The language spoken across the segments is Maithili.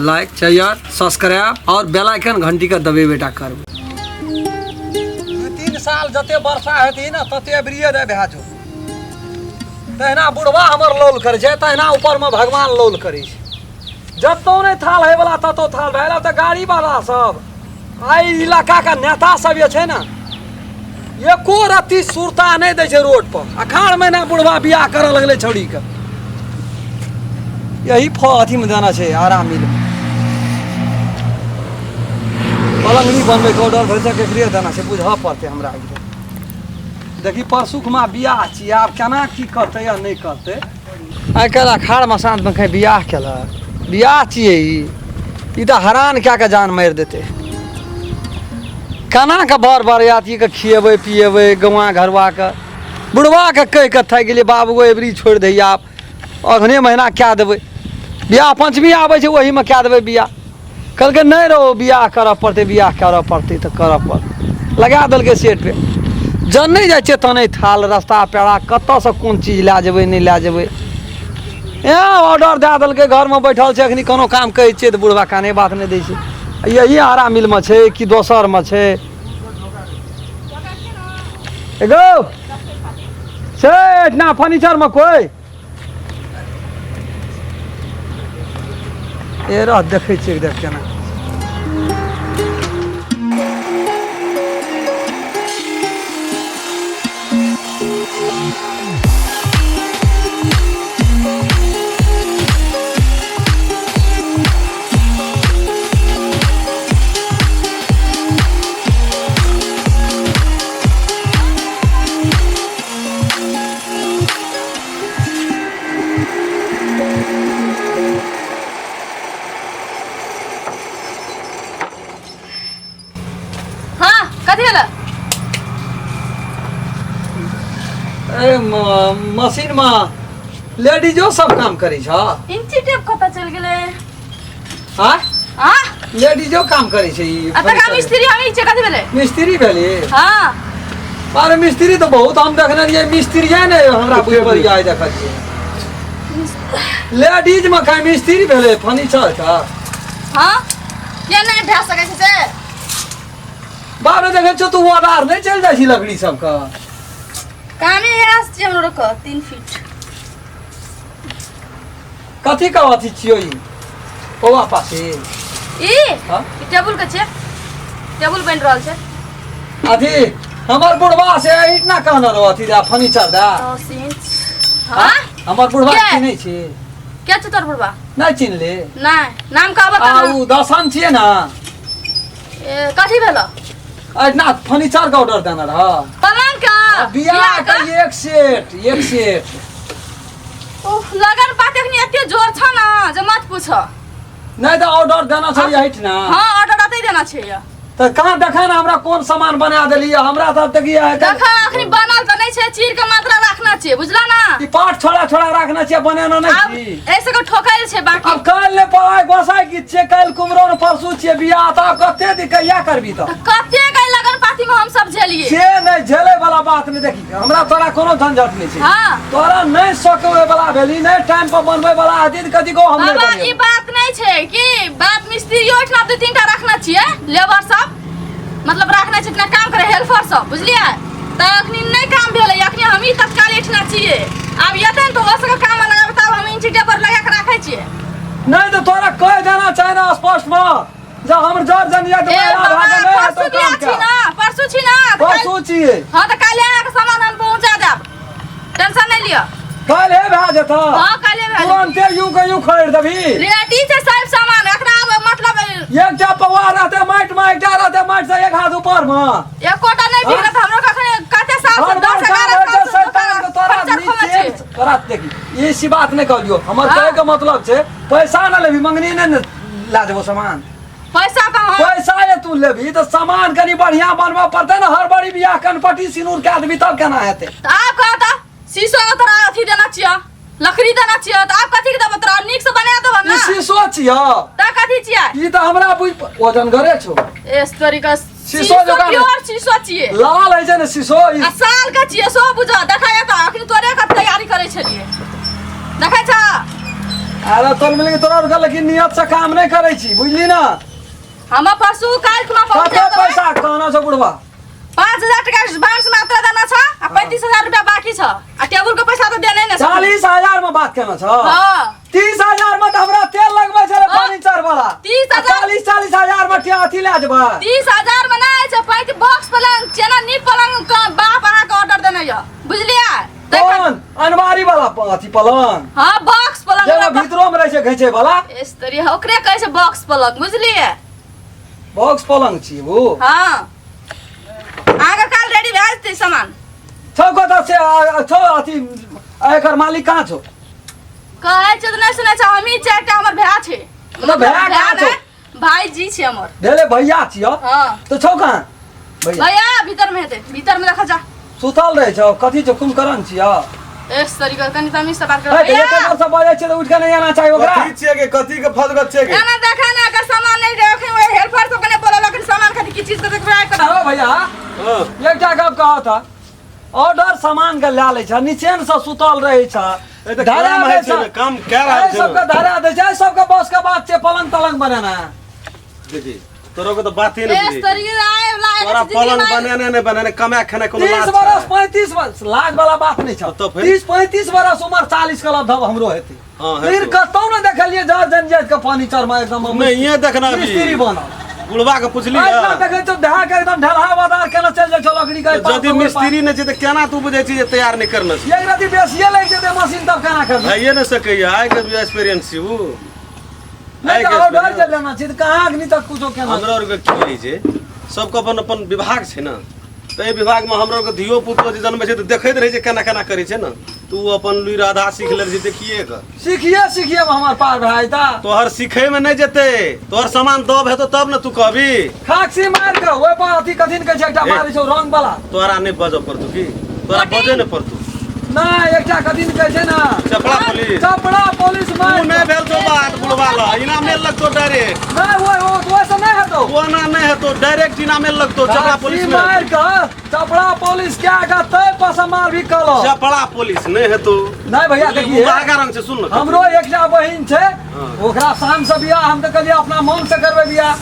लाइक शेयर सब्सक्राइब और बेल आइकन घंटी के दबेबेटा करबै। 2-3 साल जते वर्षा हेतै ने तते अबरिये दे भए जो। तहिना बुढ़वा हमर लौल करै छै, तहिना ऊपरमे भगवान लौल करै छै। जतौ नहि थाल होइवला ततौ थाल भए गेल। तऽ गाड़ीवला सब आइ इलाकाके नेता सब जे छै ने, एको रत्ती सुरता नहि दै छै रोड पर। अखाड़ महीना बुढ़वा बियाह करऽ लगलै छौड़ीके। यही अथीमे देना छै आरा मिल पलंगनी बनबैके ऑर्डर भरि एकरे देना छै, बुझऽ पड़तै हमरा। देखी परसुखमा बियाह छियै, आब केना की करतै या नहि करतै। आइ काल्हि अखाड़ मसान्तमे कहीं बियाह केलक? बियाह छियै ई, ई तऽ हरान कए कऽ जान मारि देतै। केना कऽ बर बरियातीके खिएबै पिएबै? गौआँ घरुआके बुढ़वाके कहि कऽ थाकि गेलियै, बाबू एबरी छोड़ि दैयै, आब अगहने महीना कए देबै बियाह, पंचमी आबै छै ओहीमे कए देबै बियाह। कहलकै नहि रौ, बियाह करऽ पड़तै, बियाह करऽ पड़तै तऽ करऽ पड़तै। लगा देलकै सेट पे। जन नहि जाइ छियै तनै थाल रस्ता पेड़ा, कतऽसँ कोन चीज लए जेबै नहि लए जेबै। ए ऑर्डर दए देलकै, घरमे बैठल छै। अखनी कोनो काम कहै छियै तऽ बुढ़बा काने बात नहि दै छै। यही आरा मिलमे छै कि दोसरमे छै? एगो छै एहिठिना फर्नीचरमे कोइ ए रह, देखै छियै देख केना। हाँ, कथी भेल? ए मशीन में लेडीजो सब काम करै छ? इंची टेप कतऽ चलि गेलै? हाँ। हाँ। लेडीजो काम करै छै ई? आ तका मिस्त्री हम ई छै, कथी भेलै? मिस्त्री भेली? हाँ। अरे मिस्त्री तऽ बहुत हम देखने रहियै, मिस्त्रीए ने हमरा बुझि पड़िया। आइ देखलियै लेडीज में खाइ मिस्त्री भेलै फर्नीचर के। हाँ, किया नहि भए सकै छै से? बाप रे, देखै छौ तू ऑर्डर नहि चलि जाइ छी लकड़ी सबके? कामे इएह छै हमरो के 3 फीट। कथी का अथी छियो ई पौआ पासी? ई? हाँ? ई टेबुल के छै, टेबुल बनि रहल छै। अथी हमर बुढ़वा से इतना कहने रहो अथी दा फर्नीचर दा। 10 इंच। हाँ। हमर बुढ़वा के? चिन्है छी? के छै तोर बुढ़वा? नहि चिन्हले? नहि, नाम कहबो आ तऽ। उ दसन छियै ने। ए, कथी भेल? एहिना फर्नीचर के ऑर्डर देने रह। पलंग का? बियाह के एक सेट, एक सेट। उफ, लगन पात एखनी एते जोर छ न जे मत पूछ। नहि तऽ ऑर्डर देना छै एहिठ ना। हाँ, ऑर्डर अतै देना छै या। तऽ कहाँ देखा ने हमरा कोन सामान बना देली हमरा सब तऽ की है? देखा, अखनी बनल तऽ नहि छै, चीर के मात्रा रखना छै, बुझला ना? ई पाट छोड़ा छोड़ा रखना छै, बनेना नहि आब छी। ऐसे के ठोकल छै बाकी। आब काल्हि नहि पढ़ाइ गोसाइ गीत छियै, काल्हि कुमरन, परसू छियै बियाह, तऽ आब कते दिन कहिया करबी तऽ? तऽ कते गई लगन पाती में हम सब झेलिए। से नहि झेलै वाला बात नहि। देखी, हमरा तोरा कोनो झंझट नहि छै। हाँ। तोरा नहि सकबै वाला भेली, नहि टाइम पर बनबै वाला हेती तऽ कथी को हम नहि बाबा, ई बनेबै। बात नहि छै कि बात मिस्त्री ओहिठिना दू तीन टा रखना छियै, लेबर सब मतलब रखने छै, इतना काम करे हेल्पर सब, बुझलियै? तऽ अखनी नहि काम भेलै, अखनी हमही तत्काल एहिठिना छियै। आब एतै ने तऽ ओहो सबके काम लगाबै, तब हम इंची टेप पर लगा के राखै छियै। नहि तऽ तोरा कहि देना चाही ने स्पष्ट मे जे हमर जर जनिया तऽ ए महिला बाबा, भए गेलै परसू तऽ बियाह काम छी कए। ना, परसू छी ना, तऽ काल्हि- परसू छियै। हाँ, तऽ काल्हि अहाँके सामान हम पहुँचा देब, टेंशन नहि लिअ। काल्हि भए जेतऽ? हाँ, काल्हि भए जेतै। तुरन्ते यूं के यूं खरीद देबही? रेडी छै सब सामान, एकरा आब मतलब एकटा पौआ रहतै माटि मे, एकटा रहतै माटि से एक हाथ ऊपर मे। एकोटा नहि बिगड़त हमरो। कखन कते साल से हर बार 10 काम 11 होइ छै साल से शैतान के तोरा फर्नीचर खोलै नीचे छियै। तोरा देखी, ई सी बात नहि कहलियौ। हमर हाँ। कहै के मतलब छै पैसा न लेबही, मंगनी नहि ने ला देबो सामान। पैसा तऽ हम पैसा जे तू लेबही तऽ सामान कनि बढ़िया बनबऽ पड़तै ने। हड़बड़ी बियाह कनपटी सिनूर कए देबही तब केना हेतै? तऽ आब कह तऽ शीशो के तोरा अथी देना छियौ, लकड़ी देना छियौ, तऽ आब कथी के देबो तोरा? नीक से बना देबो ई ना। शीशो छियौ? तऽ कथी छियै? ई तऽ हमरा बुझ वजनगरे छौ। एस तोरी के शीशो जकाँ ने। प्योर शीशो छियै। लाल होइ छै ने शीशो ई। आ साल के छियै सो बुझ। देखा तऽ अखनी तोरे के तैयारी करै छलियै, देखै छ? अरे तोर मिल तोरा आरके लेकिन नियत से काम नहि करै छी बुझली ना। हम परसू काल्हि खुमा कते पहुँचा देबै। पैसा कहना छौ बुढ़वा? 5000 टका एडवांस मात्र देना छ आ 35000 रुपया बाकी छ आ टेबुल के पैसा तो देने ने छ। 40,000 में बात केना छौ? हाँ। 30,000 में तऽ हमरा तेल लगबै छलै हाँ। फर्नीचर वाला। 30,000 40,000 में अथी लए जेबै। 30,000 में नहीं छै, 35 बॉक्स पलंग चेना नी पलंग के बाप अहाँ के ऑर्डर देने यऽ, बुझलियै? कोन अनमारी वाला अथी पलंग? हाँ, बॉक्स पलंग जेना भीतरो में रहै छै घिचै वाला। स्त्री ओकरे कहै छै बॉक्स पलंग, बुझलियै? बॉक्स पलंग छी वो। हाँ, अहाँके काल रेडी भए जेतै सामान। छौ कतऽ से छौ अथी एकर मालिक कहाँ छौ? कहै छै तऽ नहि सुनै छै। हमही चारिटा हमर भाय छै। मतलब भाय कहाँ छौ? भाईजी छै हमर। भेले भैया छियौ। हाँ। तऽ छौ कहाँ भैया? भैया भीतर में हेतै, भीतर में देखा जा। सुतल रहै छौ? कथी छौ, कुंभकर्ण छियौ? एक तरीका कनि तमीज से बात कर। है, तऽ भैया एते देर से बजै छियै तऽ उठि कऽ नहि आना चाही ओकरा। कथी छियै के कथी के फजगत छियै के? एना देखा ना अगर सामान नहीं रखे ओए हेल्पर सब कने बोलल अखन सामान खातिर की चीज के देखबै आइ कऽ। हो भैया। हाँ। एकटा गप कहत था, ऑर्डर सामान के लए लै छ, निचेन से सुतल रहै छ। ए तऽ धरा काम दै होइ छै छ। ने, काम कए रहल एहि छै सबके ने। धरा दै छै, एहि सबके बस के बात छै पलंग तलंग बनेना। देखी तोरो के तऽ बाते नहि एक बुझै तरीका आए वाला तोरा पलंग बनेने नहि बनेने कमाए खेनाइ कोनो 30 लाज बरस छै? 35 बरस लाज वाला बात नहि छौ। तऽ फेर? 30 35 बरस उमर 40 के लगभग हमरो हेतै। हाँ, हेतौ। फिर कतौ ने देखलियै जर जनजाति के फर्नीचर में एकदम नहिये देखना अभी। मिस्त्री बनल। बुढ़वा के पुछली आइ तक देखै छौ धए के एकदम ढेलहा बदार केना चलि जाइ छौ लकड़ी के एहि पार यदि से ओहि पार। मिस्त्री नहि छै तऽ केना तू बुझै छी जे तैयार नहि करने छै? एक रति बेसिए लागि जेतै मशीन तब केना करबै? भइए नहि सकैया, आइ के भी एक्सपीरियंस छी उ। नहि आइ तऽ के ऑर्डर experience। जे लेना छै तऽ कहाँ अखनी तक कुछो केना? हमरा आरके की होइ छै, सबके अपन अपन विभाग छै ने, तऽ एहि विभागमे हमरा आरके धियो पुतो जे जन्मै छै तऽ देखैत रहै छै केना केना करै छै ने, तऽ ओ अपन लुरि आधा सीख लै छै देखिए कऽ। सीखिए सीखिए मे हमर पार भए जेता। तोहर सीखैमे नहि जेतै, तोहर सामान दब हेतौ तब ने तू कहबी। खाक्सी मारि कऽ ओहि पर अथी कथी ने कहै छै एकटा ए। मारै छौ रंग वाला। तोहरा नहि बजऽ पड़तौ की? तोरा बजऽ नहि पड़तौ। नहि, एकटा कथी ने कहै छै ने चपड़ा पुलिस। चपड़ा पुलिस तू मारि नहि भेल छौ बात बुढ़वा लग, इनाम नहि लगतौ डायरेक्ट। नहि, ओहि ओहिसँ नहि हेतौ। ओना नहि हेतौ, डायरेक्ट इनाम नहि लगतौ चपड़ा पुलिस खाक्सी मे। मारि कऽ चपड़ा पुलिस के आगा तै पर से मारबी कलौ। चपड़ा पुलिस नहि हेतौ। नहि भैया देखिए, महगा रंग छै, सुन ने। हमरो एकटा बहिन छै, हाँ। ओकरा शाम से बियाह, हम तऽ कहलियै अपना मन से करबै बियाह।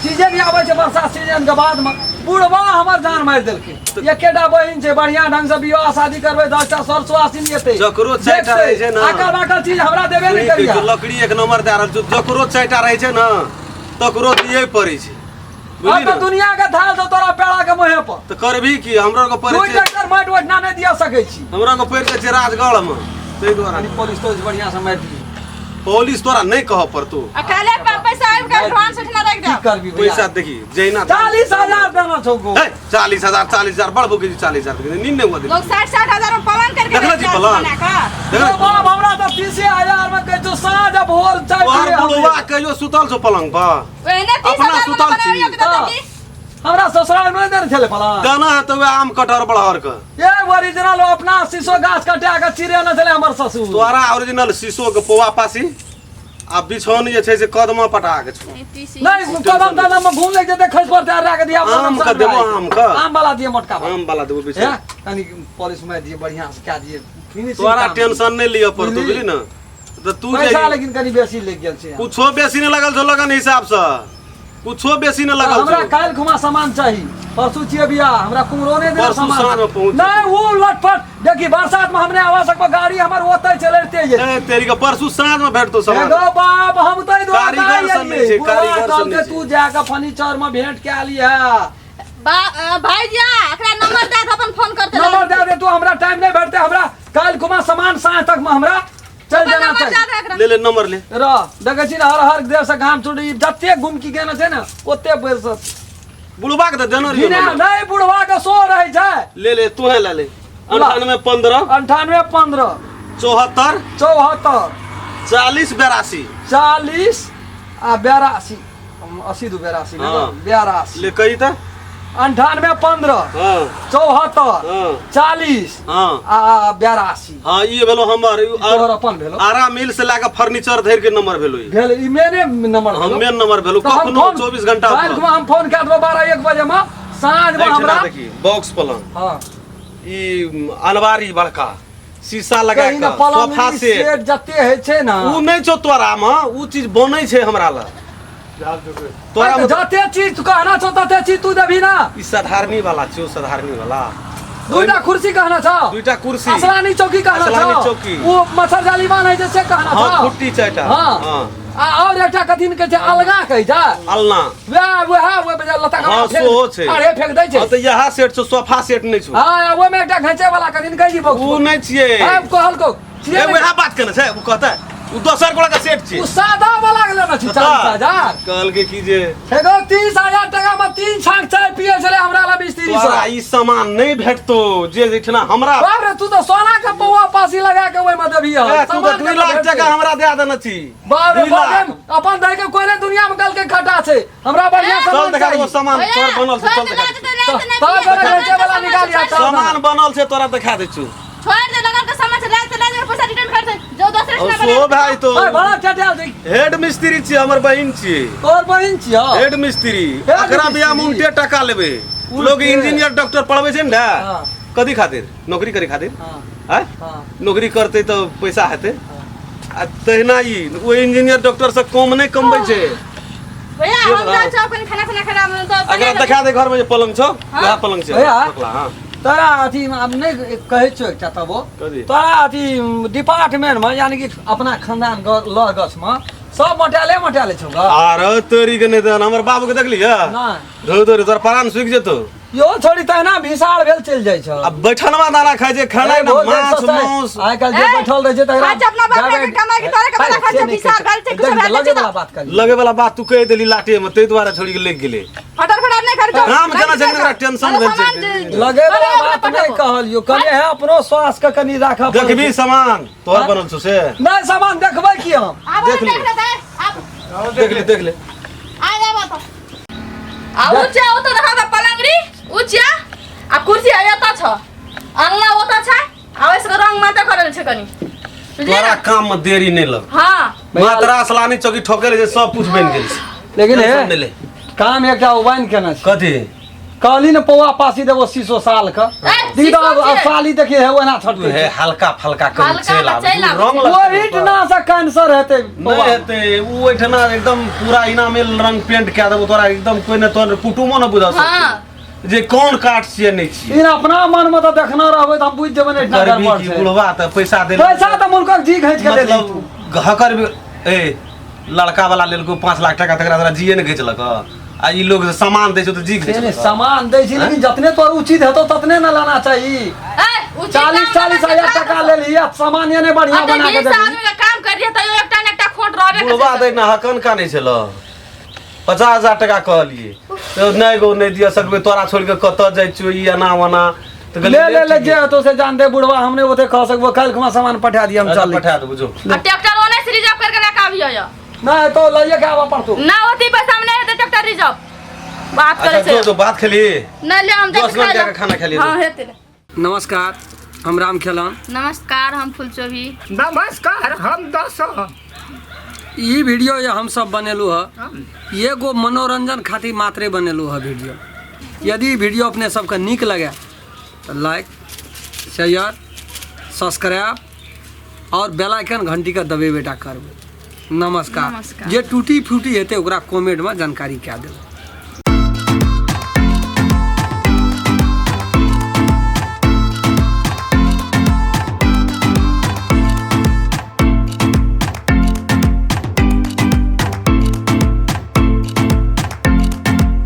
सीजन आबै छै बरसात सीजन के बाद में बुढ़वा हमर जान मारि देलकै। एकेटा बहिन छै, बढ़िया ढंग से बियाह शादी करबै, 10टा सरसो आसिन एतै। जकरो चारिटा रहै छै ने। आकल बाकल चीज हमरा देबे नहि सुनी करिया। जो लकड़ी एक नंबर दए रहल छौ, जकरो चारिटा रहै छै ने तकरो दिए पड़ै छै। अब बुझली तऽ ने? दुनिया के थाल छौ तोरा पेड़ा के मुँहे पर। तऽ करबही की? हमरो के पड़ै दू छै ट्रैक्टर माटि ओहिठिना नहि दिया सकै छी। हमरो के पड़ि जाइ छै राजगढ़ मे, ताहि दुआरे। कनि पॉलिश तोलिश बढ़िया से मारि दियौ। पॉलिश तोरा नहि कहऽ पड़तौ। आ काल्हि पैसा आबि कऽ एडवांस ओहिठिना राखि की देब। करबी भैया? पैसा देखी जहिना 40,000 देना छौ गो। हे, 40,000 40,000 बड़ भूखे छी, 40,000 नींद नहि हुआ देली। लोग 60-60 हजार में पलंग करके देखले छी बेच पलंग? बना कऽ। देखले यौ बाप, हमरा तऽ 30,000 में कहै छौ साँझ आ भोर चाय तोहर पीए हम। बुढ़वा कहियो सुतल छौ पलंग पर? ओहने 30 अपना हजार में सुतल छी। बनाबियौ के देतै की? हमरा ससुराल में नहि देने छलै पलंग। देना है तऽ वएह आम कटहर बड़हर के। ए ओरिजिनल अपना शीशो गाछ कटा के चिड़े छलै हमर ससुर। तोरा ओरिजिनल शीशो के पौआ पासी आ बिछौन जे छै से कदमा पटा के छौ। नहीं, कदम तदम में घूम लागि जेतै, खसि पड़तै आर राख दिया। आम के देबो, आम के। आम वाला दिए, मोटका वाला। आम वाला देबो हे बिछौन। कनि पॉलिश मारि दिए, बढ़िया से कए दिए फिनिशिंग। तोरा काम। टेंशन नहि लिअ पड़तौ। बुझली? बुझली ने तऽ तू पैसा जे लेकिन कनि बेसी लागि गेल छै। कुछो बेसी नहि लगल छौ लगन हिसाब से, कुछो बेसी नहि लगल हमरा छौ। काल्हि खुमा सामान चाही, परसू छियै बियाह, हमरा कुमरोने देना परसू सामान। साँझमे पहुँच नहि, ओ लटपट देखी बरसात में हमने आवा सकबो, गाड़ी हमर ओतै चलते जे। ए, तेरी के परसू साँझ में भेटतो सामान। एगो बाप, हम तै दुआरे कारीगर नहि सब नहि एलियै। छै, बुढ़वा कारीगर सब कहलकै नहि छै। तू जा कऽ फर्नीचर में भेंट कए लिहे। भाईजी, एकरा नंबर दे दे, अपन फोन करते। नंबर दे दे तू, हमरा टाइम नहि भेटतै। हमरा काल्हि खुमा सामान साँझ तक में हमरा चलि अपन जाना नंबर चाही। दे दे एकरा। ले ले नंबर ले। रह देखै छी ने, हर हर देह से घाम छूटी, जते गुमकी केने छै ने ओते बेर से बुढ़वा के तऽ देने रहियो बिना नंबर। नहि, बुढ़वा के सो रहै छै। ले ले, तू ले ले। 98 15 98 15 74 74 40 82 40 आ 82, 80 दू 82 ने। हाँ। 82 ले कही तऽ। 98 15 हाँ। 74 हाँ। 40 हाँ। आ 82। हाँ, ई भेलो हमर ई तोहर अपन भेलो। आरा मिल से लए कऽ फर्नीचर धरि के नंबर भेलो ई। भेल ई मेने नंबर हम भेलो। मेन नंबर भेलो। तऽ हम कखनो फोन 24 घंटा काल्हि उपलब्ध। खुमा हम फोन कए देबो 12-1 बजे में साँझ में एहिठिना हमरा। देखी बॉक्स पलंग, हाँ। ई अलमारी बड़का। शीशा लगा कहीं ना के सोफा पलंग सेट सेट जते होइ छै ना। उ नहि छौ तोरा मे, उ चीज बनै छै हमरा लग। तोरा मे जते चीज तू कहना छौ तते चीज तू देबही ना। ई साधारणी वाला छौ, साधारणी वाला। दुईटा कुर्सी कहना छौ, दुईटा कुर्सी, असलानी चौकी कहना असलानी छौ, चौकी। ओ मच्छर जाली बान्है छै से कहना हाँ छौ। खुट्टी चारिटा। हाँ। हाँ आ और एकटा कथी ने कहै छै, अलगा कहै छै, अलना। वएह वएह ओहि लता हाँ, कपड़ा सेहो छै। अरे फेंक दै छै। हाँ तऽ इएह सेट छौ, सोफा सेट नहि छौ। हाँ, ओहिमे एकटा घैचे वाला कथी ने कहै छै बॉक्स। उ नहि छियै। हाँ, कहलकौ छियै ए नहि। वएह बात केने छै, उ कहतै उ दोसर गोला के सेट छियै। उ सादा वाला के लेने छी 40,000। कहलकै की जे एगो 30,000 टका में 3 छाक चाय पिए छलै हमरा ला मिस्त्री तोरा सब। ई सामान नहि भेटतो जे जेठना हमरा। बाप रे, तू तऽ सोना के पौआ पासी लगा के ओहिमे देबही। ए, तू तऽ 2 लाख टका हमरा दए देने छी। बाप रे 2 बाप लाख। रे, अपन दही के कोई दुनिया में कल के खटा छै, हमरा बढ़िया चल सामान देखा चाही। देबो सामान तोर बनल छै, चल देखा दै छियौ। तब बेचे वाला निकाल या सामान बनल छै, तोरा देखा दै छियौ। छोड़ दे लगन के सामान, चला चला दे, पैसा रिटर्न कर दे जो दोसर और से सोहो भाई तो ओए बड़ा चटियाल छै। हेड मिस्त्री छियै, हमर बहिन छियै। तोर बहिन छियौ? हेड मिस्त्री। हेड एकरा बियाह में मिस्त्री। उल्टे टका लेबै। उल्टे। लोग इंजीनियर डॉक्टर पढ़बै छै ने, हाँ। कथी खातिर? नौकरी करे खातिर। हाँ। आँय? हाँ। नौकरी करतै तऽ पैसा हेतै। आ तहिना ई ओ इंजीनियर डॉक्टर से कम नहि कमबै छै। भैया के हम बताओ? जाइ छौ कनि खाना खाना खा तो एकरा देखा दे घर में जे पलंग छौ, हाँ? वएह पलंग छै। भैया? पकला, हाँ। तोरा अथी आब नहि कहै छियौ एकटा तबो। कथी? तोरा अथी डिपार्टमेंट में यानी कि अपना खानदान लह गछ में सब मोटाले मोटाले छौ ग। आर तोरी के नहि दहन, हमर बाबू के देखली है? नहि। धो धोरी तोरा प्राण सुखि जेतौ। यो छोड़ी तहिना भिसार भेल चलि जाइ छौ। आ बैठनवा दाना खाइ छै, खाना ए, ने बहुत माछ सस्ता है। मांस। आइ काल्हि जे ए, बैठल रहै छै तकरा खर्च अपना बाप के कमाइ के तोरे के बला खर्च से नहि भिसार कहै भेल छै, छै। कुछ भेल लगे छै वाला तऽ। बात करी। लगे वाला बात तू कहि देली लाटे में, ताहि दुआरे छोड़ी के लागि गेलै। फटर फटर नहि कर जो। काम केना छै, एकरा टेंशन भेल छै। लगे वाला बात नहि कहलियौ, कनि है अपनो स्वास्थ्य के कनि राखऽ पड़ै देखबी छै। सामान तोहर हाँ? बनल छौ से? नहि, सामान देखबै की हम? आब देख ले। देख ले आब। देख ले, देख ले। आ जाब तऽ। आ ऊँचा ओतऽ देखा तऽ पलंगड़ी ऊँचा आ कुर्सी एतऽ छ, अलना ओतऽ छै, आ ओहिसँ रंग माते करल छै कनि। बुझलियै तोरा ने? काम में देरी नहि लग। हाँ। मात्रा असलानी चौकी ठोके जे सब कुछ बनि गेल छै। लेकिन हे टेंशन नहि ले। काम एकटा उबाइन केने छै। कथी? कहली ने पौआ पासी देबो शीशो साल के। ए, देखी तऽ शीशो आब छियै। साली देखिए हे ओना छटकै हे छै। हल्का फल्का कनि हल्का चलि आबै चलि आबै रंग छै। लगतै ओहि ठिना से कैंसर हेतै नहि पौआ। हेतै, उ ओहिठिना एकदम पूरा इनामेल रंग पेंट कए देबो तोरा, एकदम कोइ ने तोहर कुटुमो ने बुझा हाँ। सकतौ जे कोन काठ छियै नहि छियै। इन अपना मन में तऽ देखना रहबै तऽ हम बुझि जेबै ने एहिठिना गर्मी गड़बड़ की छै। बुढ़वा तऽ पैसा देल। पैसा तऽ मुल्कक जी घैच के देली तू। मतलब हकर भी ए लड़का वाला लेलको 5 लाख टका, तकरा तोरा जीए ने घिचलक। आ ई लोग सामान दै छौ तऽ जी से नहि, घिचलक। सामान दै छी लेकिन जतने तोर उचित हेतौ ततने ने लेना चाही। ए, उचित 40 दाम 40 लेना हजार छै, टका लेलही आ सामान एने बढ़िया अते बना के 20 देबही। आदमी के काम करिए तैयो एकटा ने एकटा खोट रहबे करै बुढ़वा छै। दै ने हकन कानै छल। 50,000 टका कहलियै तऽ नहि गो नहि दिअ सकबै, तोरा छोड़ि कऽ कतऽ जाइ छियौ ई एना ओना। तऽ कहलियै, ले ले ले ठीक जे हेतौ से जान दे बुढ़वा, हम नहि ओते कह सकबो। काल्हि खुमा सामान पठा दिअ, हम अच्छा, चल पठा देबो जो। आ ट्रैक्टर ओने से रिजर्व करके लेके आबियो यो। नहि तो लइए के आबऽ पड़तौ। ना ओती पैसा में नहीं हेतै ट्रैक्टर रिजर्व। बात अच्छा करै जो छै। जो बात खेली। नहीं ले हम दस जाके मिनट खा जाके लेब। खाना खा लियै। हाँ हेतै। नमस्कार, हम राम खेलन। नमस्कार, हम फुलचोभी। नमस्कार, हम दस। ई वीडियो जे हम सब बनेलहुँ हँ एगो मनोरंजन खातिर मात्रे बनेलहुँ हँ वीडियो। यदि ई वीडियो अपने सबके नीक लगे तऽ लाइक शेयर सब्सक्राइब और बेल आइकन घंटी के दबेबे टा करबै। नमस्कार। नमस्कार। जे टूटी फूटी हेतै ओकरा कमेंटमे जानकारी कए देबै।